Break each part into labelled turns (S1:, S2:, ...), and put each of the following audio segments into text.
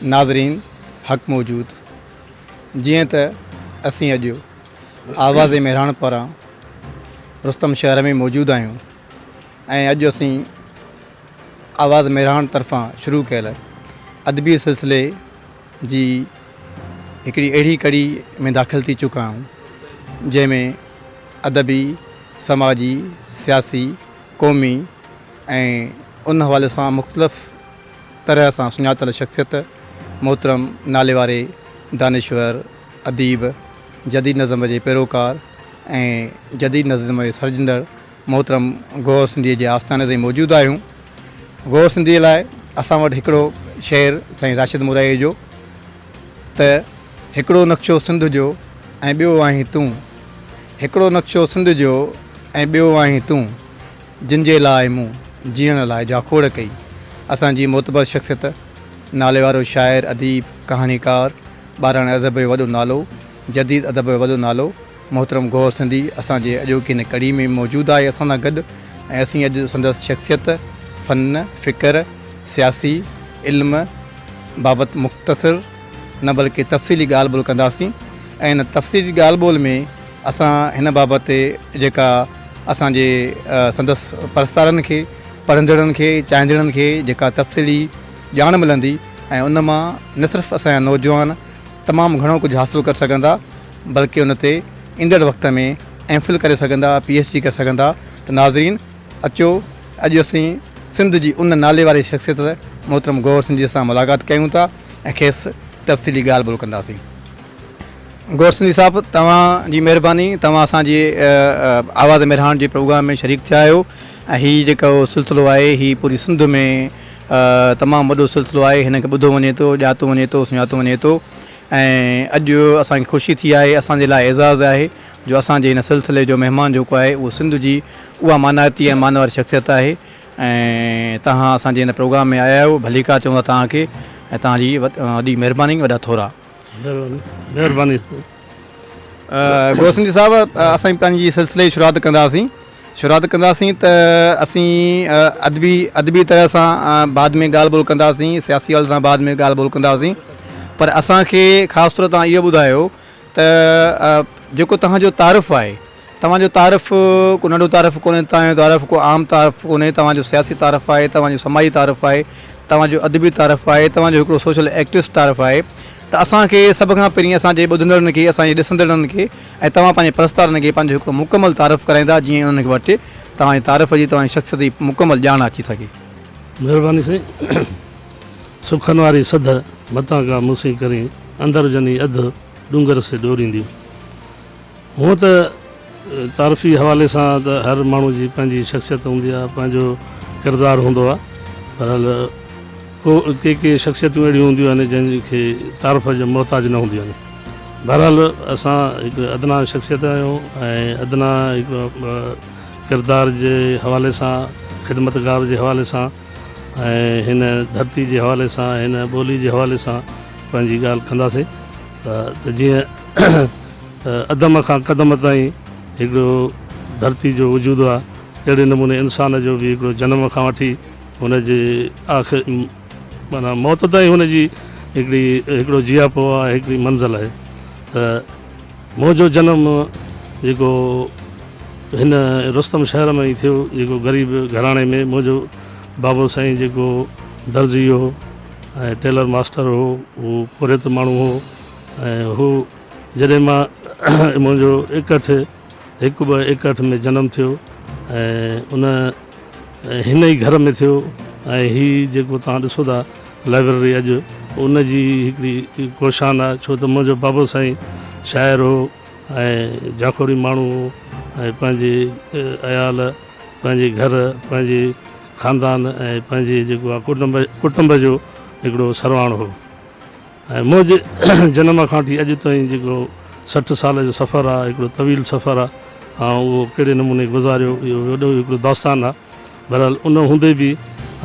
S1: ناظرين حق موجود جيئن ته اسين اڄ آواز مهراڻ پاران رستم شهر ۾ موجود آهيون ۽ اڄ اسين آواز مهراڻ طرفان شروع ڪيل ادبي سلسلي جي هڪڙي اهڙي ڪڙي ۾ داخل ٿي چڪا آهيون جنهن ۾ ادبي، سماجي، سياسي، قومي ۽ ان حوالي سان مختلف طرح سان سڃاتل شخصيت محترم ناليواري دانشور، اديب، جديد نظم جي پيروڪار ۽ جديد نظم جي سرجيندڙ محترم گوهر سنڌيء جي آستاني تي موجود آهيون. گوهر سنڌيء لاء اسان وٽ هڪڙو شعر سائين راشد مورائيء جو ته هڪڙو نقشو سنڌ جو ۽ ٻيو آهين تون، هڪڙو نقشو سنڌ جو ۽ ٻيو آهين تون، جن جي لاء مون جيئڻ لاء جاکوڙ ڪئي. اسان جي معتبر شخصيت، ناليوارو شاعر، اديب، ڪهاڻيڪار، ٻاراڻي ادب جو وڏو نالو، جديد ادب جو وڏو نالو، محترم گوهر سنڌي اسان جي اڄوڪي هن ڪڙي ۾ موجود آهي اسان سان گڏ ۽ اسين اڄ سندس شخصيت، فن، فڪر، سياسي علم بابت مختصر نه بلڪه تفصيلي ڳالهه ٻولهه ڪنداسين ۽ ان تفصيلي ڳالهه ٻولهه ۾ اسان هن بابت جيڪا اسان جي سندس پرستارن کي، پڙهندڙن کي، چاهيندڙن کي جيڪا تفصيلي ڄاڻ ملندي ۽ ان مان نه صرف اسان جا نوجوان تمام گهڻو ڪجهه حاصل ڪري سگهندا بلڪه ان تي ايندڙ وقت ۾ ايم فل ڪري سگهندا، پي ايڇ ڊي ڪري سگهندا ته ناظرين اچو اڄ اسين سنڌ جي ان نالي واري شخصيت محترم گوهر سنڌيء سان ملاقات ڪيون ٿا ۽ کيس تفصيلي ڳالهه ٻولهه ڪنداسين. گوهر سنڌي صاحب توهان جي مهرباني توهان اسان جي آواز مهراڻ جي پروگرام ۾ شريڪ ٿيا آهيو ۽ هي جيڪو سلسلو آهي هي پوري سنڌ ۾ تمام وڏو سلسلو آهي هن کي ٻڌو وڃي ٿو ڄاتو وڃي ٿو سڃاتو وڃي ٿو ۽ اڄ اسان کي خوشي ٿي آهي اسان جي لاء اعزاز آهي جو اسان جي هن سلسلي جو مهمان جيڪو آهي اهو سنڌ جي اها مانائتي ۽ مانواري شخصيت آهي ۽ توهان اسان جي هن پروگرام ۾ آيا آهيو ڀليڪار چئون ٿا توهان کي ۽ توهان جي وڏي مهرباني وڏا ٿورا.
S2: مهرباني.
S1: گوهر سنڌي صاحب اسان پنهنجي سلسلي جي شروعات ڪنداسين شروعات ڪنداسين ته اسين ادبي ادبي طرح سان بعد ۾ ڳالهه ٻولهه ڪنداسين سياسي حوالي سان بعد ۾ ڳالهه ٻولهه ڪنداسين پر اسان کي خاص طور تان اهو ٻڌايو ته جيڪو توهان جو تعارف آهي توهان جو تعارف ڪو ننڍو تعارف ڪونهي توهان جو تعارف ڪو عام تعارف ڪونهي توهان جو سياسي تعارف آهي توهان جو سماجي تعارف آهي توهان جو ادبي تعارف آهي توهان جو هڪڙو سوشل ايڪٽوسٽ تعارف آهي ته اسان کي سڀ کان پهرين اسان جي ٻڌندڙن کي اسان جي ڏسندڙن کي ۽ توهان پنهنجي پرستارن کي پنهنجو هڪڙو مڪمل تعارف ڪرائيندا جيئن انهن وٽ توهان جي تعارف جي توهان جي شخصيت جي مڪمل ڄاڻ اچي سگهي.
S2: مهرباني سائين. سکن واري سڌ متان ڪا مون سين ڪرين اندر جني اڌ ڏونگر سي ڏورينديون. هونء ته تعارفي حوالي سان ته هر ماڻهو جي پنهنجي شخصيت هوندي آهي، پنهنجو ڪردار هوندو آهي، بهرحال ڪو ڪي ڪي شخصيتون اهڙيون هونديون آهن جن کي تعارف جي محتاج نه هونديون آهن. بهرحال اسان هڪ ادنيٰ شخصيت آهيون ۽ ادنيٰ هڪ ڪردار جي حوالي سان، خدمتگار جي حوالي سان ۽ هن ڌرتي جي حوالي سان، هن ٻولي جي حوالي سان پنهنجي ڳالهه ڪنداسين ته جيئن عدم کان قدم تائين هڪڙو ڌرتي جو وجود آ، تهڙي نموني انسان جو به هڪڙو جنم کان وٺي هن جي آخر معنيٰ موت تائين هن جي هڪڙي هڪڙو جياپو آ، هڪڙي منزل آهي ته منهنجو جنم جيڪو هن رستم شهر ۾ ئي ٿيو جيڪو غريب گهراڻي ۾ منهنجو بابو سائين جيڪو درزي هو ۽ ٽيلر ماسٽر هو، هو پورهيت ماڻهو هو ۽ هو جڏهن مان منهنجو ايڪهٺ هڪ ٻه ايڪهٺ ۾ جنم ٿيو ۽ ان هن ئي گهر ۾ ٿيو ۽ هي جيڪو توهان ڏسو ٿا لائبريري اڄ ان جي هڪڙي ڪوشان آهي ڇو ته منهنجو بابو سائين شاعر هو ۽ جاکوڙي ماڻهو هو ۽ پنهنجي عيال پنهنجي گهر پنهنجي خاندان ۽ پنهنجي جيڪو آهي ڪٽنب ڪٽنب جو هڪڙو سرواڻ هو. ۽ منهنجي جنم کان وٺي اڄ تائين جيڪو 60 سال جو سفر آ، هڪڙو طويل سفر آ، آئون اهو ڪهڙي نموني گذاريو اهو وڏو هڪڙو داستان آ. بهرحال ان هوندي به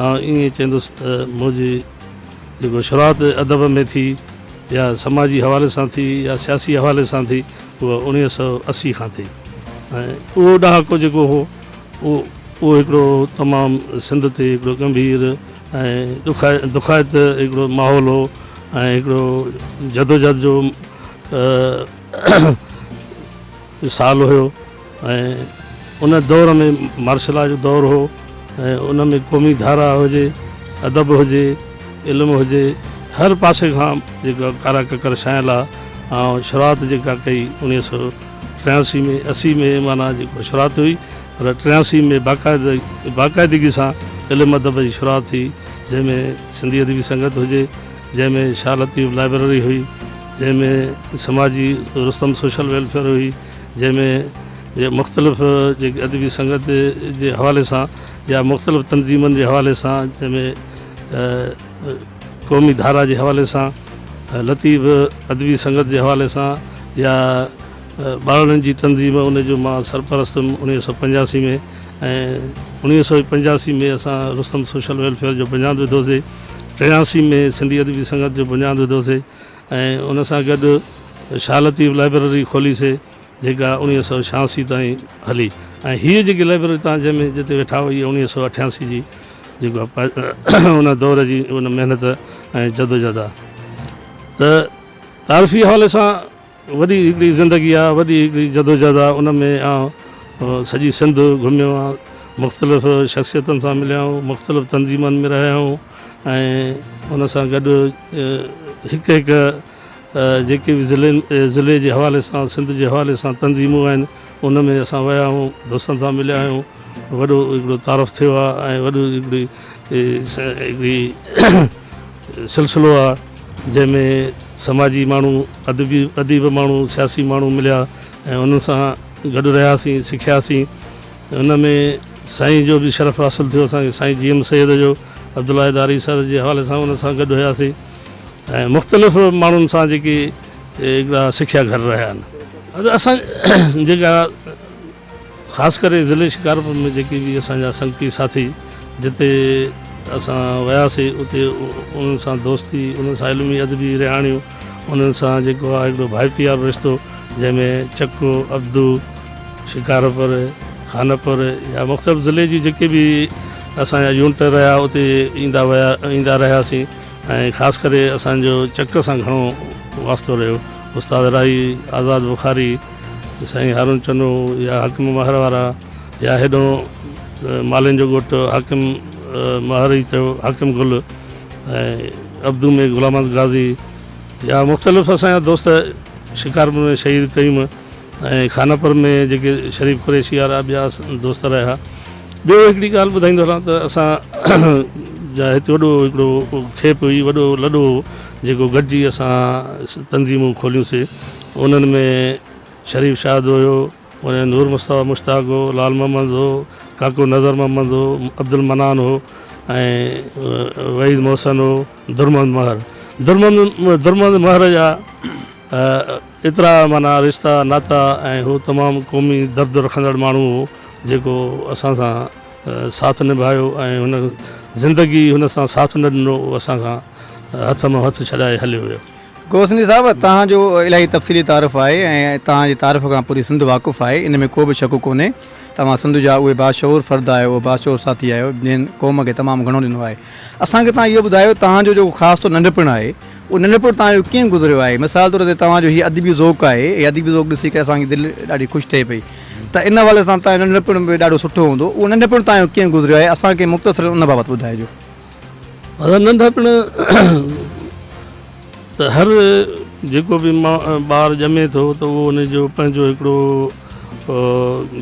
S2: آئون ائين چوندس ته منهنجي جيڪو شروعات ادب ۾ ٿي يا سماجي حوالي سان ٿي يا سياسي حوالي سان ٿي اها 1980 کان ٿي ۽ اهو ڏهاڪو جيڪو هو اهو هڪڙو تمام سنڌ تي هڪڙو ڳنڀير ۽ دکائت هڪڙو ماحول هو. ۽ هڪڙو جدوجھد جو سال هيو ۽ ان دور ۾ مارشل لا جو دور هو ۽ ان ۾ قومي ڌارا هجي، ادب هجي، علم هجي، هر پاسي کان جيڪا ڪارا ڪڪر ڇانيل آ ۽ شروعات جيڪا ڪئي 1983 ۾ 80 ۾ معنيٰ جيڪو شروعات هئي پر 83 ۾ باقاعدگي سان علم ادب جي شروعات ٿي جنهن ۾ سنڌي ادبي سنگت هجي، جنهن ۾ شاهه لطيف لائبرري هئي، جنهن ۾ سماجي رستم سوشل ويلفيئر هئي، جنهن ۾ مختلف جيڪي ادبي سنگت جي حوالي سان يا مختلف تنظيمن جي حوالي سان جنهن ۾ قومي ڌارا جي حوالي سان لطيف ادبي سنگت جي حوالي سان يا ٻارڙن جي تنظيم ان جو مان سرپرست هيم 1985 ۾ ۽ 1985 ۾ اسان رستم سوشل ويلفيئر جو بنياد وڌوسي 83 ۾ سنڌي ادبي سنگت جو بنياد وڌوسي ۽ ان سان گڏ شاهه لطيف لائبرري کوليسي جيڪا 1986 تائين هلي ۽ هيء جيڪي لائبرري تان جنهن ۾ جتي ويٺا هئا هيء 1988 جي جيڪو ان دور جي ان محنت ۽ جدوجهد آهي ته تعارفي حوالي سان وڏي هڪڙي زندگي آهي وڏي هڪڙي جدوجهد آهي ان ۾ آئون سڄي سنڌ گهميو آهيان مختلف شخصيتن سان مليا آهيون مختلف تنظيمن ۾ رهيا آهيون ۽ ان سان گڏ هڪ هڪ جيڪي به ضلعن ضلعي جي حوالي سان سنڌ جي حوالي سان تنظيمون آهن ان ۾ اسان ويا آهيون دوستن سان مليا آهيون وڏو هڪڙو تعارف ٿيو آهي ۽ وڏو هڪڙي هڪڙي سلسلو آهي جنهن ۾ سماجي ماڻهو ادبي اديب ماڻهو سياسي ماڻهو مليا ۽ انهن سان گڏ رهياسين سکياسين ان ۾ سائين جو به شرف حاصل ٿيو اسان کي سائين جي ايم سيد جو عبدالله ڌاري سر جي حوالي سان ان سان گڏ هياسين ۽ مختلف ماڻهن سان جيڪي هڪڙا سکيا گهر رهيا آهن. اسان جيڪا خاص ڪري ضلعي شڪارپور ۾ جيڪي به اسان جا سنگتي ساٿي جتي اسان وياسي اتي انهن سان دوستي انهن سان علمي ادبي رهاڻيون انهن سان جيڪو آهي هڪڙو ڀائپي وارو رشتو جنهن ۾ چڪ عبدو شڪارپور خانپور يا مختلف ضلعي جي جيڪي به اسان جا يونٽ رهيا اتي ايندا ويا ايندا رهياسين ۽ خاص ڪري اسان جو چڪ سان گهڻو واسطو رهيو. استاد راهي، آزاد بخاري، سائين هارون چنو يا حاڪم مهر وارا يا هيڏو مالين جو ڳوٺ حاڪم مهر ئي چيو حاڪم گل ۽ عبدو ۾ غلام احمد غازي يا مختلف اسان جا دوست شڪارپور ۾ شهيد قيوم ۽ خانپور ۾ جيڪي شريف قريشي وارا ٻيا دوست رهيا. ٻيو هڪڙي ڳالهه ٻڌائيندو هلان ته اسان جا هتي وڏو هڪڙو کيپ هئي وڏو لڏو هو جيڪو گڏجي اسان تنظيمون کوليون سي انهن ۾ شريف شاهد هيو ان ۾ نور مصطفيٰ مشتاق هو لال محمد هو ڪاڪو نظر محمد هو عبدالمنان هو ۽ وحيد محسن هو درمحمد مهر درمحمد مهر جا ايترا معنيٰ رشتا ناتا ۽ هو تمام قومي درد رکندڙ ماڻهو هو جيڪو اسان سان ساٿ نڀايو ۽ هن زندگي هن سان ساٿ نه ڏنو اهو اسان کان هٿ مان هٿ ڇڏائي هليو ويو.
S1: گوسني صاحب توهان جو الاهي تفصيلي تعارف آهي ۽ توهان جي تعارف کان پوري سنڌ واقف آهي ان ۾ ڪو به شڪ ڪونهي توهان سنڌ جا اهي باشعور فرد آهيو اهي باشعور ساٿي آهيو جنهن قوم کي تمام گهڻو ڏنو آهي اسان کي توهان اهو ٻڌايو توهان جو جيڪو خاص طور ننڍپڻ آهي اهو ننڍپڻ توهان جو ڪيئن گذريو آهي؟ مثال طور تي توهان جو هي ادبي ذوق آهي، هي ادبي ذوق ڏسي ڪري اسان جي دل ڏاڍي خوش ٿئي پئي ته ان حوالي سان توهان جو ننڍپڻ به ڏاڍو سٺو هوندو، اهو ننڍپڻ توهان جو ڪيئن گذريو آهي؟ اسان کي مختصراً ان بابت ٻڌائجو.
S2: دادا ننڍپڻ ته هر جيڪو به ٻار ڄمي ٿو ته اهو ان جو پنهنجو هڪڙو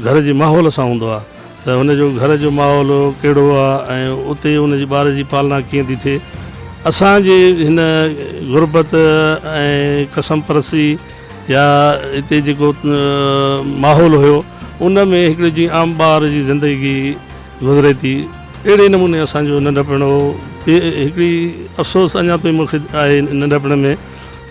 S2: گهر جي ماحول سان هوندو آهي ته هن جو گهر جو ماحول ڪهڙو آهي ۽ اتي ان جي ٻار جي پالنا ڪيئن ٿي ٿئي. اسان جي هن غربت ۽ قسم پرستي يا هتي جيڪو ماحول هيو ان ۾ هڪڙي جيئن عام ٻار جي زندگي گذري ٿي اهڙي نموني اسان جو ننڍپڻ هو. هڪڙي افسوس اڃا تائين مون کي آهي ننڍپڻ ۾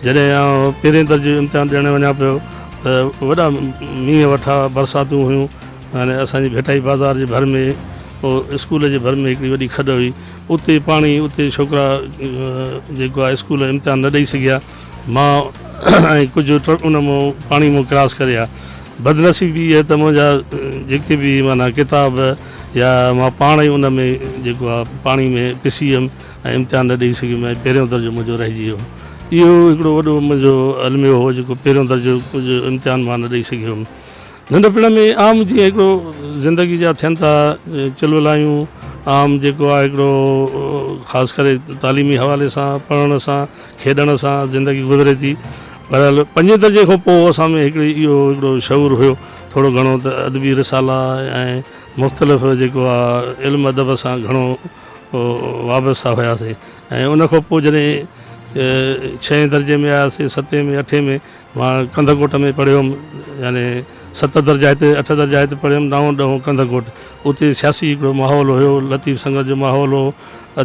S2: جڏهن آئون پهرين درجي جو امتحان ڏيڻ وڃان پيو ته وڏا مينهن وٺا برساتون هيون يعني اسان جي ڀيٽائي بازار جي ڀر ۾ اسڪول جي ڀر ۾ هڪڙي وڏي کڏ هئي اتي پاڻي اتي ڇوڪرا جيڪو آهي اسڪول امتحان نه ڏئي سگهيا مان ۽ ڪجهه ٽرڪ ان مون پاڻي مون ڪراس ڪري ها بدنصيبي اها ته منهنجا جيڪي به معنيٰ ڪتاب يا مان پاڻ ئي ان ۾ جيڪو آهي پاڻي ۾ پسي ويم ۽ امتحان نه ڏئي سگهيم ۽ پهريون درجو منهنجو رهجي ويو. اهو هڪڙو وڏو منهنجو الميو هو جيڪو پهريون درجو ڪجهه امتحان مان نه ڏئي سگهيو هيم. ننڍپڻ ۾ عام جيئن هڪڙو زندگي جا ٿين ٿا چلولايون عام جيڪو آهي هڪڙو خاص ڪري تعليمي حوالي سان پڙهڻ سان کيڏڻ سان زندگي گذري ٿي. بهرحال پنجين درجي کان پوء اسان ۾ هڪڙي اهو هڪڙو شعور هيو ٿورو گهڻو ته ادبي رسالا ۽ مختلف جيڪو آهي علم ادب سان گهڻو وابسته هياسين ۽ ان کان پوء جڏهن ڇهين درجي ۾ آياسين ستين ۾ اٺين ۾ مان ڪنڌڪوٽ ۾ پڙهيو هيم يعني ست درجا هتي اٺ درجا هتي پڙهيم نائون ڏهون ڪنڌڪوٽ اتي سياسي هڪڙو ماحول هيو لطيف سنگت جو ماحول هو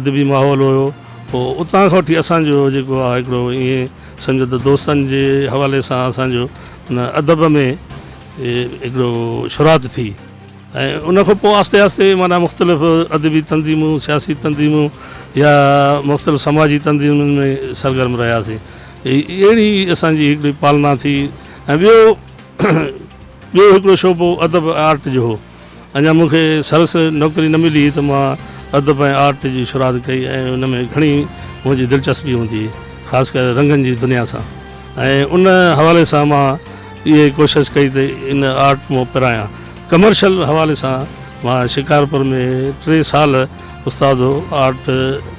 S2: ادبي ماحول هيو پوء اتان کان وٺي اسان جو جيڪو آهي هڪڙو ائين سمجهو ته دوستن جي حوالي سان اسان جو ان ادب ۾ هڪڙو شروعات ٿي ۽ ان کان پوء آهستي آهستي معنيٰ مختلف ادبي تنظيمون، سياسي تنظيمون يا مختلف سماجي تنظيمن ۾ سرگرم رهياسين. اهڙي اسان جي هڪڙي پالنا ٿي ۽ ٻيو ٻيو هڪڙو شعبو ادب ۽ آرٽ جو هو. اڃا مون کي سرس نوڪري نه ملي هئي ته مان ادب ۽ آرٽ جي شروعات ڪئي ۽ ان ۾ گهڻي منهنجي دلچسپي هوندي هئي خاص ڪري رنگن جي دنيا سان ۽ ان حوالي سان مان اهي ڪوشش ڪئي ته ان آرٽ مون پرايان. ڪمرشل حوالي سان مان شڪارپور ۾ ٽي سال استاد هو آرٽ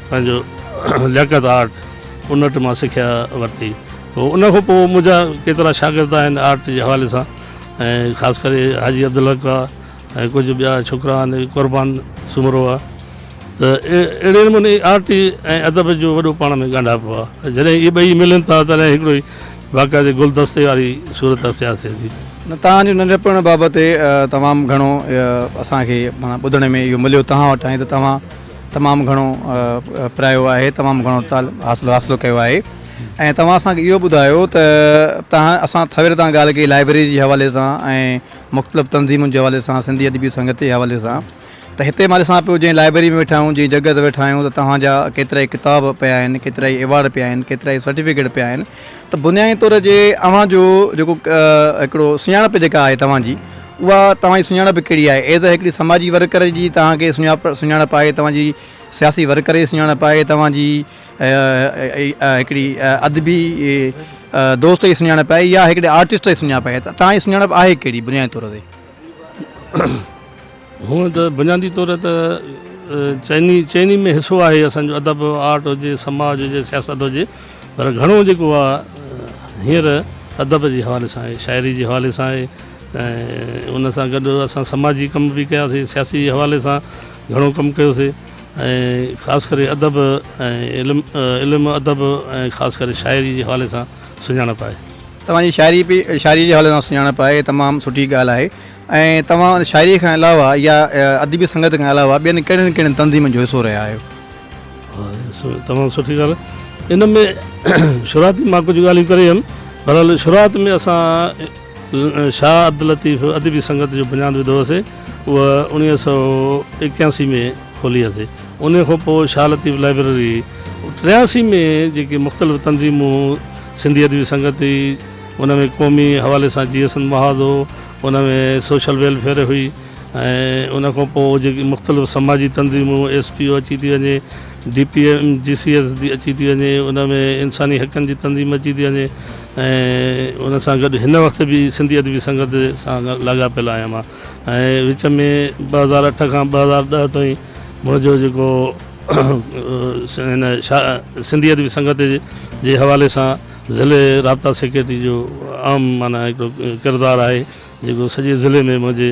S2: پنهنجو لياقت آرٽ ان وٽ مان سکيا ورتي پوء ان کان پوء منهنجا ڪيترا شاگرد آهن آرٽ جي حوالي سان ۽ خاص ڪري حاجي عبدالحق آهي ۽ ڪجهه ٻيا ڇوڪرا آهن قربان سومرو آهي ته اهڙي نموني آرٽ ۽ ادب جو وڏو پاڻ ۾ ڳانڍاپو آهي. جڏهن اهي ٻئي ملن ٿا تڏهن هڪڙو ئي باقاعدي گلدستي واري صورت اختيار ٿئي ٿي.
S1: نه توهان جو ننڍپڻ بابت تمام گهڻو اسان کي معنيٰ ٻڌڻ ۾ اهو مليو توهان وٽان ته توهان تمام گهڻو پرايو آهي تمام گهڻو تعليم حاصل حاصل ڪيو آهي ۽ توهان اسان کي اهو ٻڌايو ته توهان اسان سوير تان ڳالهه ڪئي لائبريري جي حوالي سان ۽ مختلف تنظيمن جي حوالي سان سنڌي ادبي سنگت جي حوالي سان ته هتي مان ڏسان پيو جنهن لائبرري ۾ ويٺا آهيون جنهن جڳهه تي ويٺا آهيون ته توهان جا ڪيترائي ڪتاب پيا آهن ڪيترائي ايوارڊ پيا آهن ڪيترائي سرٽيفڪيٽ پيا آهن ته بنيادي طور جي اوهان جو جيڪو هڪڙو سڃاڻپ جيڪا آهي توهان جي اها توهان جي سڃاڻپ ڪهڙي آهي ايز اي هڪڙي سماجي ورڪر جي توهان کي سڃاڻپ آهي توهان جي سياسي ورڪر جي سڃاڻپ آهي توهان جي هڪڙي ادبي دوست جي سڃاڻپ آهي يا هڪڙي آرٽسٽ جي سڃاڻپ آهي ته توهان جي سڃاڻپ آهي ڪهڙي بنيادي طور تي.
S2: هونء ته بنيادي طور ته چئني چئني ۾ حصو آهي اسان جو ادب آرٽ هجي سماج هجي سياست هجي پر گهڻو جيڪو آهي هينئر ادب جي حوالي سان آهي شاعري جي حوالي سان آهي ۽ ان سان گڏ اسان سماجي ڪم به ڪياسي سياسي حوالي سان گهڻو ڪم ڪيوسي ۽ خاص ڪري ادب ۽ علم علم ادب ۽ خاص ڪري شاعري جي حوالي سان سڃاڻپ آهي.
S1: توهان جي شاعري به شاعري جي حوالي سان سڃاڻپ آهي تمام سٺي ڳالهه آهي ۽ توهان شاعري کان علاوه يا ادبي سنگت کان علاوه ٻين ڪهڙين ڪهڙين تنظيمن جو حصو رهيا آهيو؟
S2: تمام سٺي ڳالهه ان ۾ شروعاتي مان ڪجهه ڳالهيون ڪري ويم بهرحال شروعات ۾ اسان شاهه عبداللطيف ادبي سنگت جو بنياد وڌو هوسي اها اوڻيهه سو ايڪياسي ۾ کولي هسي ان کان پوء شاهه لطيف لائبريري ٽياسي ۾ جيڪي مختلف تنظيمون سنڌي ادبي سنگت هئي ان ۾ قومي حوالي سان جيئي سنڌ محاذ هو ان ۾ سوشل ويلفيئر هئي ۽ ان کان پوء جيڪي مختلف سماجي تنظيمون ايس پي او اچي ٿي وڃي D P M G C S D اچي ٿي وڃي ان ۾ انساني حقن جي تنظيم اچي ٿي وڃي ۽ ان سان گڏ هن وقت به سنڌي ادبي سنگت سان لاڳاپيل آهيان مان ۽ وچ ۾ 2008 کان 2010 تائين منهنجو جيڪو هن سنڌي ادبي سنگت جي حوالي سان ضلعي رابطا سيڪريٽري جو اهم معنيٰ هڪڙو ڪردار آهي جيڪو سڄي ضلعي ۾ منهنجي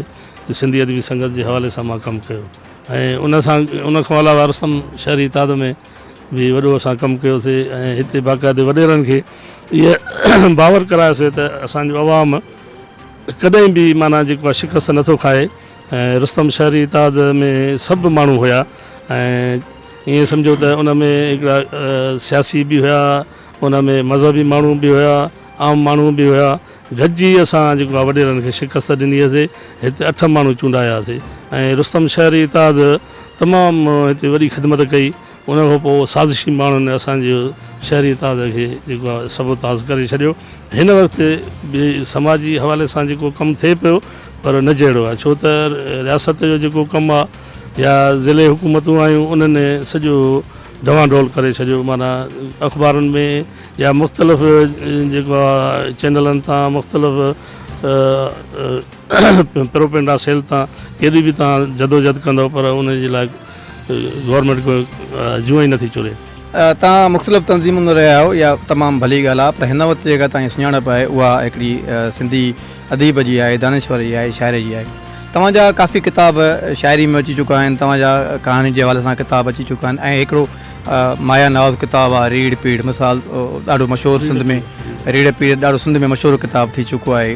S2: سنڌي ادبي سنگت جي حوالي سان مان ڪم ڪيو ۽ ان سان ان کان علاوه رستم شهري اتحاد ۾ به وڏو اسان ڪم ڪيوسي ۽ هتي باقاعدي وڏيرن کي اهي باور ڪرايوسي ته اسان جو عوام ڪڏهن به معنيٰ جيڪو آهي شڪست نٿو کائي ۽ رستم شهري اتحاد ۾ سڀ ماڻهو هيا ۽ ائين سمجهو ته ان ۾ هڪڙا سياسي به هيا ان ۾ مذهبي ماڻهو به هيا عام ماڻهو به هيا گڏجي اسان جيڪو آهي وڏيرن کي شڪست ڏني هئسي هتي اٺ ماڻهو چونڊاياسي ۽ رستم شهري اتحاد تمام هتي وڏي خدمت ڪئي ان کان پوء سازشي ماڻهن اسان جي شهري اتحاد کي جيڪو آهي سبوتاز ڪري ڇڏيو. هن وقت به سماجي حوالي سان جيڪو ڪم ٿئي پيو پر نه جهڙو آهي ڇو ته رياست جو جيڪو ڪم آهي يا ضلعي حڪومتون آهيون انهن سڄو ڊوان ڊول ڪري ڇڏيو معنيٰ اخبارن ۾ يا مختلف جيڪو آ چينلن تان مختلف پروپينڊا سيل تان ڪيڏي به تان جدوجھد ڪندو پر ان جي لاء گورنمينٽ ڪو جونء ئي نٿي چوري.
S1: توهان مختلف تنظيمن ۾ رهيا آهيو اها تمام ڀلي ڳالهه آهي پر هن وقت جيڪا توهان جي سڃاڻپ آهي اها هڪڙي سنڌي اديب جي آهي دانشور جي آهي شاعر جي آهي توهان جا ڪافي ڪتاب شاعري ۾ اچي چڪا آهن توهان جا ڪهاڻين جي حوالي سان ڪتاب اچي چڪا آهن ۽ هڪڙو مايا نواز ڪتاب آهي ريڙهه پيڙهه مثال ڏاڍو مشهور سنڌ ۾ ريڙهه پيڙهه ڏاڍو سنڌ ۾ مشهور ڪتاب ٿي چڪو آهي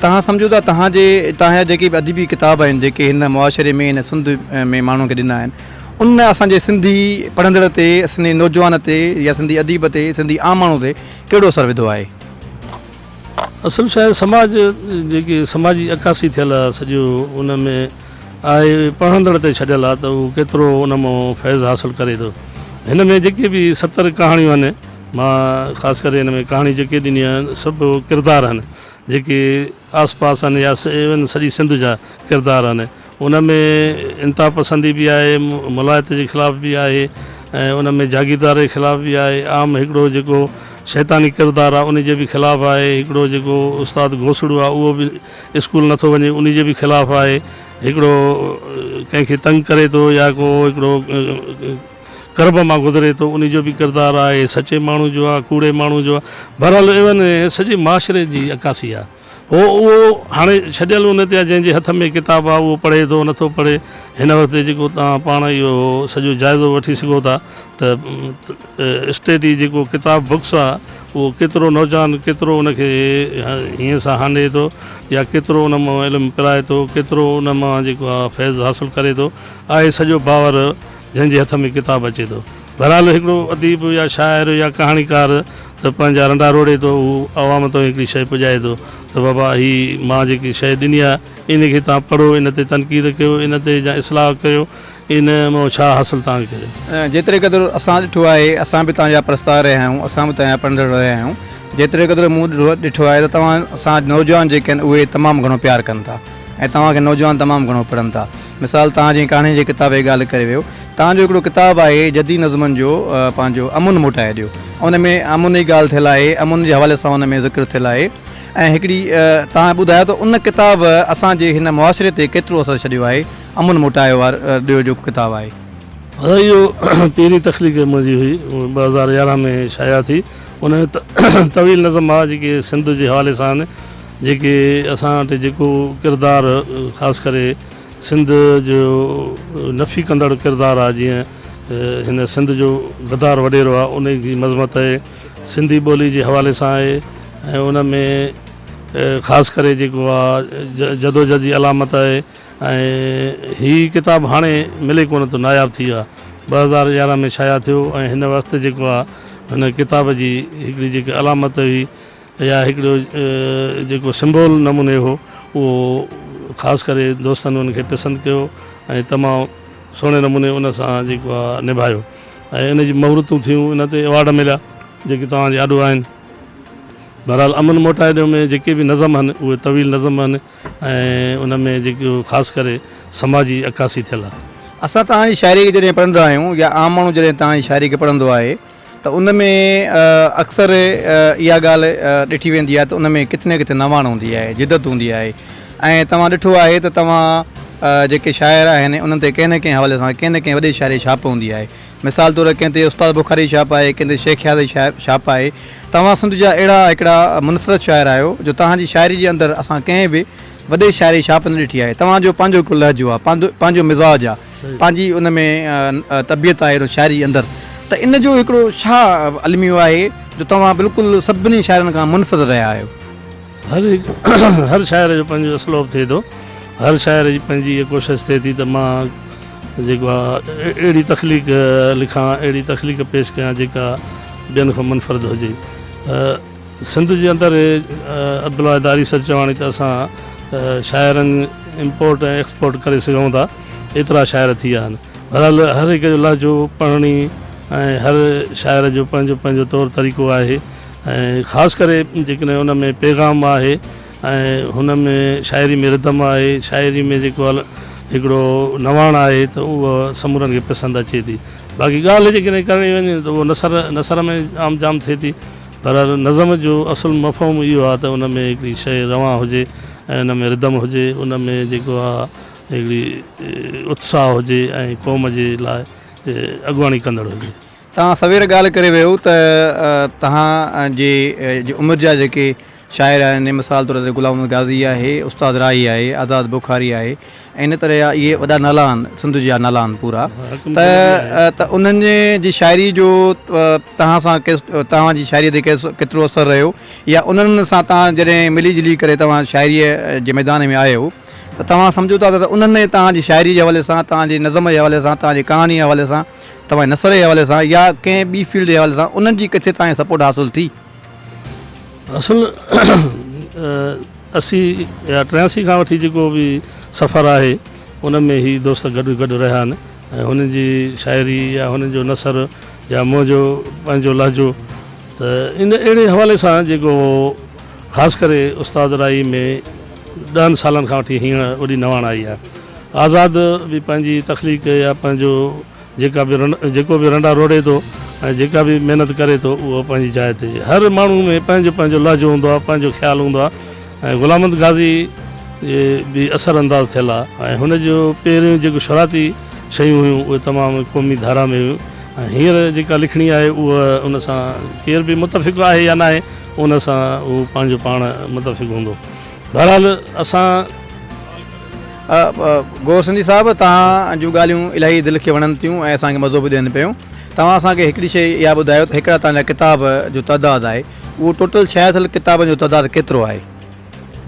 S1: توهان سمجهو ٿا توهان جي توهان جا جيڪي به ادبي ڪتاب آهن جيڪي هن معاشري ۾ هن سنڌ ۾ ماڻهن کي ڏنا آهن ان اسان جي سنڌي پڙهندڙ تي سنڌي نوجوان تي يا سنڌي اديب تي سنڌي عام ماڻهو تي ڪهڙو اثر وڌو آهي؟
S2: اصل شايد سماج جيڪي سماجي عڪاسي ٿيل آهي سڄو ان ۾ آهي پڙهندڙ تي ڇڏيل آهي ته هو ڪيترو ان مان فيض حاصل ڪري ٿو هن ۾ جيڪي به 70 ڪهاڻيون آهن مان خاص ڪري هن ۾ ڪهاڻي جيڪي ڏني آهن سڀ ڪردار آهن جيڪي آس پاس آهن يا ايون سڄي سنڌ جا ڪردار آهن ان ۾ انتها پسندي به آهي ملائيت جي خلاف به آهي ۽ ان ۾ جاگيردار جي خلاف به آهي عام هڪڙو جيڪو شيطاني ڪردار آهي ان جي به خلاف آهي هڪڙو جيڪو استاد گوسڙو آهي اهو به اسڪول نٿو وڃي ان جي به خلاف آهي هڪڙو ڪنهن کي تنگ ڪري ٿو يا ڪو هڪڙو ڪرب مان گذري ٿو ان جو به ڪردار آهي سچي ماڻهو جو آهي ڪوڙي ماڻهو جو آهي بهرحال ايون سڄي معاشري جي عڪاسي آهي هو اهو هاڻي ڇڏيل ان تي آهي جنهن جي هٿ ۾ ڪتاب آهي اهو پڙهي ٿو نٿو پڙهي هن وقت جيڪو توهان پاڻ اهو سڄو جائزو وٺي سگهو ٿا ته اسٽيڊي جيڪو ڪتاب بڪس آهي اهو ڪيترو نوجوان ڪيترو ان کي هيئن سان هانڊي ٿو يا ڪيترو ان مان علم پرائي ٿو ڪيترو ان مان جيڪو آهي فيض حاصل ڪري ٿو آهي سڄو باور جنهن جي هٿ ۾ ڪتاب اچي ٿو. بهرحال هڪڙو اديب يا شاعر يا ڪهاڻيڪار ته پنهنجا رنڊا روڙي ٿو، هو عوام تائين هڪڙي شيء پڄائي ٿو ته بابا هي مان جيڪي شيء ڏني آهي ان کي توهان پڙهو، ان تي تنقيد ڪيو، ان تي يا اصلاح ڪيو، ان مان ڇا حاصل توهان کي ڪريو.
S1: جيتري قدر اسان ڏٺو آهي، اسان به توهان جا پرستار رهيا آهيون، اسان به توهان جا پڙهندڙ رهيا آهيون، جيتري قدر مون ڏٺو آهي ته توهان سان نوجوان جيڪي آهن اهي تمام گهڻو پيار ڪن ٿا ۽ توهان کي نوجوان تمام گهڻو پڙهن ٿا. مثال توهان جنهن ڪهاڻين جي ڪتاب جي ڳالهه ڪري ويو، توهان جو هڪڙو ڪتاب آهي جديد نظمن جو پنهنجو امن موٽائي ڏيو ان ۾ امن جي ڳالهه ٿيل آهي امن جي حوالي سان ان ۾ ذڪر ٿيل آهي ۽ هڪڙي توهان ٻڌايو ته ان ڪتاب اسان جي هن معاشري تي ڪيترو اثر ڇڏيو آهي امن موٽايو ڏيو جو ڪتاب آهي.
S2: ادا اهو پهرين تخليق منهنجي هئي 2011 ۾ شايع ٿي ان ۾ طويل نظم آهي جيڪي سنڌ جي حوالي سان آهن جيڪي اسان وٽ جيڪو ڪردار خاص ڪري سنڌ جو نفي ڪندڙ ڪردار آهي جيئن هن سنڌ جو غدار وڏيرو آهي ان جي مذمت آهي سنڌي ٻولي جي حوالي سان آهي ۽ ان ۾ خاص ڪري جيڪو آهي جدوجھد جي علامت آهي ۽ هي ڪتاب هاڻي ملي ڪونه ٿو ناياب ٿي ويو آهي 2011 ۾ شايع ٿيو ۽ هن وقت جيڪو آهي هن ڪتاب جي هڪڙي جيڪي علامت هئي يا هڪڙو جيڪو سمبول نموني هو اهو خاص ڪري دوستن ان کي پسند ڪيو ۽ تمام سهڻي نموني ان سان جيڪو آهي نڀايو ۽ ان جي مهورتون ٿيون ان تي ايوارڊ مليا جيڪي توهان جي آڏو آهن بهرحال امن موٽائي ڏيو ۾ جيڪي به نظم آهن اهي طويل نظم آهن ۽ ان ۾ جيڪو خاص ڪري سماجي عڪاسي ٿيل آهي.
S1: اسان توهان جي شاعري کي جڏهن پڙهندا آهيون يا عام ماڻهو جڏهن توهان جي شاعري کي پڙهندو آهي ته ان ۾ اڪثر اها ڳالهه ڏٺي ويندي آهي ته ان ۾ ڪٿي نه ڪٿي نواڻ هوندي آهي، جدت هوندي آهي ۽ توهان ڏٺو آهي ته توهان جيڪي شاعر آهن انهن تي ڪنهن نه ڪنهن حوالي سان ڪنهن نه ڪنهن وڏي شاعر جي ڇاپ هوندي آهي. مثال طور ڪنهن تي استاد بخاري جي ڇاپ آهي، ڪنهن تي شيخ اياز جي ڇاپ آهي. توهان سنڌ جا اهڙا هڪڙا منفرد شاعر آهيو جو توهان جي شاعري جي اندر اسان ڪنهن به وڏي شاعر جي ڇاپ نه ڏٺي آهي. توهان جو پنهنجو هڪڙو لهجو آهي، پنهنجو مزاج آهي. پنهنجي ان ۾ طبيعت آهي ان شاعري جي اندر ته ان جو هڪڙو ڇا الميو آهي جو توهان بلڪل سڀني شاعرن کان منفرد رهيا آهيو.
S2: هر هڪ هر شاعر جو پنهنجو اسلوب ٿئي ٿو هر شاعر جي پنهنجي اها ڪوشش ٿئي ٿي ته مان جيڪو آهي اهڙي تخليق لکان اهڙي تخليق پيش ڪيان جيڪا ٻين کان منفرد هجي ته سنڌ جي اندر عبدالواحد آريسر چواڻي ته اسان شاعرن امپورٽ ۽ ايڪسپورٽ ڪري سگهون ٿا ايترا شاعر ٿي ويا آهن بهرحال هر هڪ جو لهجو پڙهڻي ۽ هر شاعر جو پنهنجو پنهنجو طور طريقو آهي ۽ خاص ڪري جيڪڏهن ان ۾ پيغام آهي ۽ هن ۾ شاعري ۾ ردم آهي شاعري ۾ جيڪو هڪڙو نواڻ آهي ته اهو سمورن کي پسند اچي ٿي. باقي ڳالهه جيڪڏهن ڪرڻي وڃي ته اهو نثر نثر ۾ عام جام ٿئي ٿي. بهرحال نظم جو اصل مفهوم اهو آهي ته ان ۾ هڪڙي شيء روان هجي ۽ ان ۾ ردم هجي، ان ۾ جيڪو آهي هڪڙي اتساهه هجي ۽ قوم جي لاء اڳواڻي ڪندڙ هجي.
S1: توهان سوير ڳالهه ڪري ويو ته توهان جي عمر جا جيڪي شاعر آهن مثال طور تي غلام محمد غازي آهي، استاد راهي آهي، آزاد بخاري آهي ۽ ان طرح جا اهي وڏا نالا آهن سنڌ جا نالا آهن پورا ته ته انهن جي شاعري جو توهان سان توهان جي شاعري تي ڪيترو اثر رهيو يا انهن سان توهان جڏهن ملي جلي ڪري توهان شاعري جي ميدان ۾ آيو ته توهان سمجهو ٿا ته انهن توهان جي شاعري جي حوالي سان توهان جي نظم جي حوالي سان توهان جي ڪهاڻي جي حوالي سان توهان جي نثر جي حوالي سان يا ڪنهن ٻي فيلڊ جي حوالي سان انهن جي ڪٿي توهان کي سپورٽ حاصل ٿي؟
S2: اصل 80 يا 83 کان وٺي جيڪو به سفر آهي ان ۾ هي دوست گڏ گڏ رهيا آهن ۽ هنن جي شاعري يا هنن جو نثر يا منهنجو پنهنجو لهجو ته ان اهڙي حوالي سان جيڪو خاص ڪري استاد راهي ۾ ڏهن سالن کان وٺي هينئر وڏي نواڻ آئي آهي. آزاد به پنهنجي تخليق يا پنهنجو جيڪا به جيڪو به رنڊا روڙي ٿو ۽ جيڪا به محنت ڪري ٿو اهو پنهنجي جاء تي. هر ماڻهو ۾ پنهنجو پنهنجو لهجو هوندو آهي، پنهنجو خيال هوندو آهي ۽ غلام محمد غازي به اثر انداز ٿيل آهي ۽ هن جو پهريون جيڪو شروعاتي شيون هيون اهي تمام قومي ڌارا ۾ هيون ۽ هينئر جيڪا لکڻي آهي اها ان سان ڪير به متفق آهي يا ناهي ان سان هو پنهنجو پاڻ متفق هوندو. بهرحال اسان.
S1: گوهر سنڌي صاحب توهان جون ڳالهيون الاهي دل کي وڻن ٿيون ۽ اسان کي مزو به ڏين پيون. توهان اسان کي هڪڙي شيء اها ٻڌايو ته هڪڙا توهان جا ڪتاب جو تعداد آهي اهو ٽوٽل شايع ٿيل ڪتابن جو تعداد ڪيترو آهي؟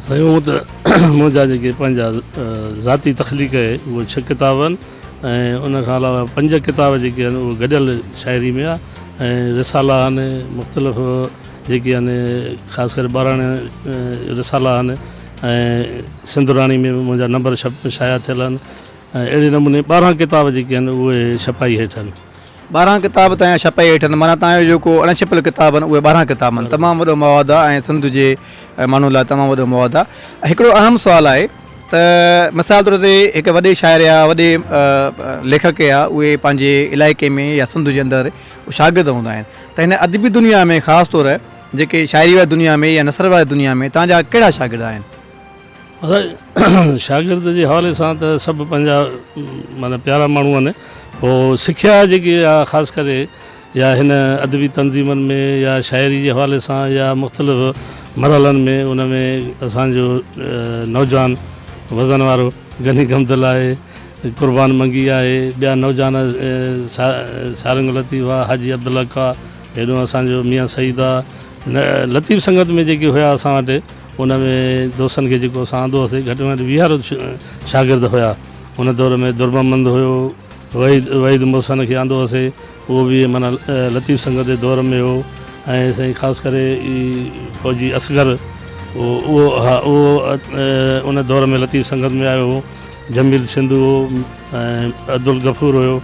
S2: سائين هونء ته منهنجا جيڪي پنهنجا ذاتي تخليق آهي اهي ڇهه ڪتاب آهن ۽ ان کان علاوه پنج ڪتاب جيڪي آهن اهي گڏيل شاعري ۾ آهي ۽ رسالا آهن مختلف جيڪي آهن خاص ڪري ٻاراڻا رسالا آهن ۽ سنڌ راڻي ۾ به منهنجا نمبر شايع ٿيل آهن ۽ اهڙي نموني 12 ڪتاب جيڪي آهن اهي ڇپائي هيٺ آهن.
S1: 12 ڪتاب توهان جا ڇپائي هيٺ آهن معنيٰ توهان جو جيڪو اڻ ڇپيل ڪتاب آهن اهي 12 ڪتاب آهن تمام وڏو مواد آهي ۽ سنڌ جي ماڻهن لاء تمام وڏو مواد آهي. هڪڙو اهم سوال آهي ته مثال طور تي هڪ وڏي شاعر يا وڏي ليکڪ يا اهي پنهنجي علائقي ۾ يا سنڌ جي اندر شاگرد هوندا آهن ته هن ادبي دنيا ۾ خاص طور جيڪي شاعري واري دنيا ۾ يا نثر واري دنيا ۾ توهان جا ڪهڙا شاگرد آهن؟
S2: شاگرد جي حوالي سان ته سڀ پنهنجا معنيٰ پيارا ماڻهو آهن پوء سکيا جيڪي آهي خاص ڪري يا هن ادبي تنظيمن ۾ يا شاعري جي حوالي سان يا مختلف مرحلن ۾ ان ۾ اسانجو نوجوان وزن وارو غني غمدل آهي قربان منگي آهي ٻيا نوجوان سارنگ لطيف آهي حاجي عبدالحق آهي هيڏو اسان جو ميان سعيد آ لطيف سنگت ۾ جيڪي هيا اسان وٽ ان ۾ دوستن کي جيڪو اسان آندو هوسي گهٽ ۾ گهٽ ويهارو شاگرد هيا ان دور ۾ درمحمد هيو وحيد وحيد محسن کي آندو هوسي اهو به معنيٰ لطيف سنگت جي دور ۾ هو ۽ سائين خاص ڪري فوجي اصغر اهو ها اهو ان دور ۾ لطيف سنگت ۾ آيو هو جميل سنڌو هو ۽ عبدالغفور هيو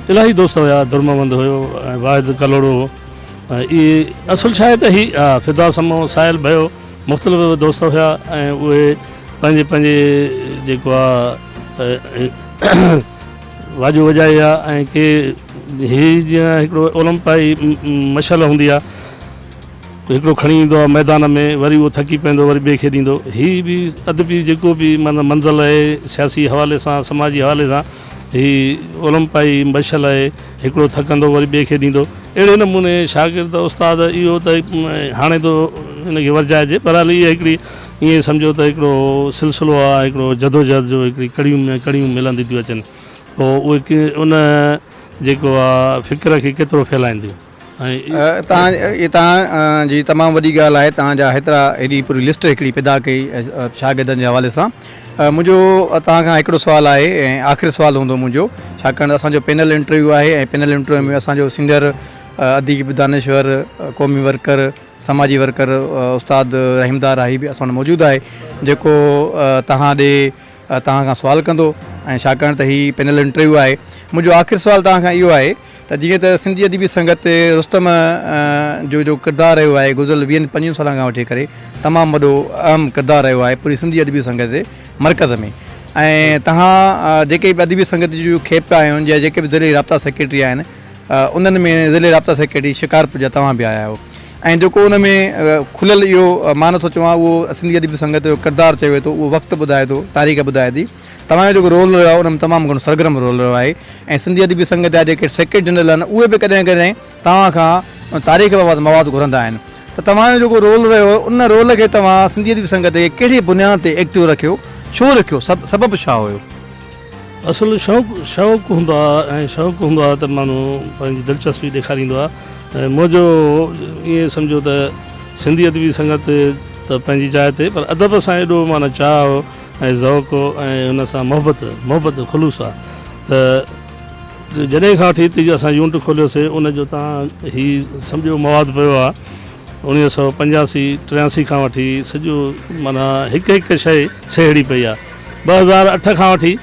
S2: الاهي دوست هيا درمحمد هيو ۽ واحد ڪلهوڙو هو ۽ اهي اصل ڇا آهي ته هي فدا سمو ساحل ڀيو مختلف دوست هيا ۽ اهي پنهنجي پنهنجي جيڪو آهي واڄو وڄائي ويا ۽ ڪي هي جيئن هڪڙو اولمپائي مشعل هوندي آهي هڪڙو کڻي ايندو آهي ميدان ۾ وري اهو ٿڪي پوندو وري ٻئي کي ڏيندو هي به ادبي جيڪو به معنيٰ منزل آهي سياسي حوالي سان سماجي حوالي سان هي اولمپائي مشعل آهي هڪڙو ٿڪندو وري ٻئي کي ڏيندو اهڙي نموني شاگرد استاد اهو ته هاڻي ٿو ان کي ورجائجي بهرحال هي هڪڙي ائين سمجهو ته هڪڙو سلسلو آهي هڪڙو جدوجهد جو هڪڙي ڪڙيون ۾ ڪڙيون ملنديون ٿيون اچن پوء اهي ان جيڪو آهي فڪر کي ڪيترو ڦهلائينديون.
S1: توهان اهي توهان جي تمام وڏي ڳالهه آهي توهان جا هيترا هيڏي پوري لسٽ هڪڙي پيدا ڪئي شاگردن جي حوالي سان منهنجو توهان کان هڪڙو سوال آهي ۽ آخري سوال هوندو منهنجو ڇاڪاڻ ته اسان جو پينل انٽرويو آهي ۽ پينل انٽرويو ۾ اسان جو سينئر اديب دانشور قومي ورڪر سماجي ورڪر استاد رحيمدار راهي به اسان وٽ موجود آهي جيڪو توهان ڏي توهان کان سوال ڪندو ۽ ڇاڪاڻ ته هي پينل انٽرويو آهي منهنجو آخر سوال توهان کان اهو آهي ته جيئن ته سنڌي ادبي سنگت تي رستم جو جو ڪردار رهيو آهي گذريل ويهن پنجويهن سالن کان وٺي ڪري تمام وڏو اهم ڪردار رهيو آهي پوري سنڌي ادبي سنگت جي مرڪز ۾ ۽ توهان جيڪي به ادبي سنگت جون کيپ آهن يا جيڪي به ضلعي رابطا سيڪريٽري آهن انهن ۾ ضلعي رابطا سيڪريٽري شڪارپور جا توهان به آيا آهيو ۽ جيڪو ان ۾ کليل اهو مان نٿو چوان اهو سنڌي ادبي سنگت جو ڪردار چوي ٿو اهو وقت ٻڌائي ٿو تاريخ ٻڌائي ٿي توهان جو جيڪو رول رهيو آهي ان ۾ تمام گهڻو سرگرم رول رهيو آهي ۽ سنڌي ادبي سنگت جا جيڪي سيڪريٽري جنرل آهن اهي به ڪڏهن ڪڏهن توهان کان تاريخ بابت مواد گهرندا آهن ته توهان جو جيڪو رول رهيو ان رول کي توهان سنڌي ادبي سنگت کي ڪهڙي بنياد تي ايڪٽو رکيو ڇو رکيو سبب ڇا هيو؟
S2: اصل شوق شوق هوندو آهي ۽ شوق هوندو آهي ته ماڻهو پنهنجي دلچسپي ڏيکاريندو آهي ۽ منهنجو ائين سمجهو ته سنڌي ادبي سنگت ته پنهنجي جاء تي پر ادب سان ايڏو معنيٰ چاهه ۽ ذوق ۽ ان سان محبت محبت خلوص آهي ته جڏهن کان وٺي هتي اسان يونٽ کوليوسي ان جو تان هي سمجهو مواد پيو آهي اوڻيهه سو پنجاسي ٽياسي کان وٺي سڄو معنيٰ هڪ هڪ شيء سهيڙي پئي آهي 2008 کان وٺي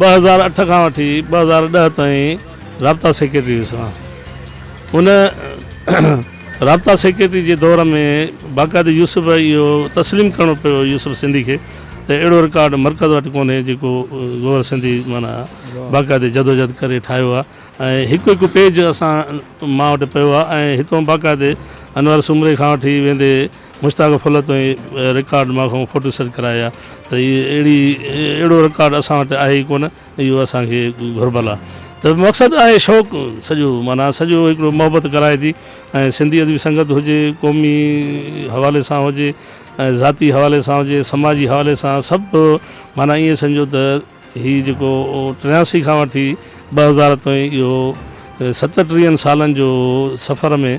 S2: 2008 کان وٺي 2010 تائين رابطا سيڪريٽري هيس آن ان رابطا سيڪريٽري جي دور ۾ باقاعده يوسف اهو تسليم ڪرڻو پيو يوسف سنڌي کي ته اهڙو رڪارڊ مرڪز وٽ ڪونهي جيڪو گوهر سنڌي معنيٰ باقاعدي جدوجھد ڪري ٺاهيو آهي ۽ هڪ هڪ پيج اسان مان وٽ پيو آهي ۽ هتون باقاعدي انور سومري کان وٺي ويندي مشتاق ڦل تائين رڪارڊ مان کان فوٽو سيٽ ڪرايا ته هي اهڙي اهڙو رڪارڊ اسان وٽ آهي ئي ڪونه اهو اسان کي گهربل آهي ته مقصد آهي شوق سڄو معنيٰ سڄو هڪڙو محبت ڪرائي ٿي ۽ سنڌي ادبي سنگت هجي قومي حوالي سان هجي ۽ ذاتي حوالي سان هجي سماجي حوالي سان سڀ معنيٰ ائين سمجهو ته هي جيڪو ٽياسي کان وٺي 2000 تائين اهو ستٽيهن سالن جو سفر ۾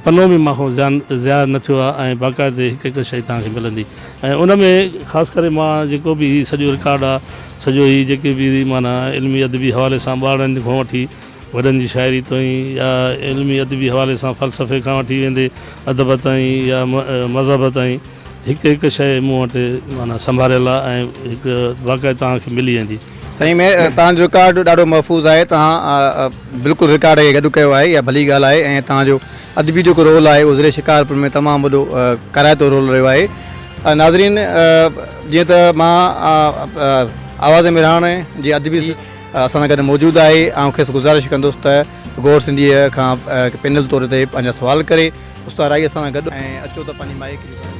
S2: پنو به مان کان زيان ضايع نه ٿيو آهي ۽ باقاعدي هڪ هڪ شيء توهان کي ملندي ۽ ان ۾ خاص ڪري مان جيڪو به هي سڄو رڪارڊ آهي سڄو هي جيڪي به معنيٰ علمي ادبي حوالي سان ٻارڙن کان وٺي وڏن جي شاعري تائين يا علمي ادبي حوالي سان فلسفي کان وٺي ويندي ادب تائين يا مذهب تائين هڪ هڪ شيء مون وٽ معنيٰ سنڀاليل آهي ۽ هڪ باقاعده توهان کي ملي ويندي.
S1: سائين ۾ توهان جو رڪارڊ ڏاڍو محفوظ آهي توهان بلڪل رڪارڊ کي گڏ ڪيو آهي اها ڀلي ڳالهه آهي ۽ توهان جو ادبي جيڪو رول آهي اهو ضلعي شڪارپور ۾ تمام وڏو ڪارائتو رول رهيو آهي ناظرين جيئن ته مان آواز مهراڻ جي ادبي اسان سان گڏ موجود آهي آئون کيس گذارش ڪندس ته گوهر سنڌيء کان پينل طور تي پنهنجا سوال ڪري استاد رائي اسان سان گڏ ۽ اچو ته پنهنجي مائيڪ جي.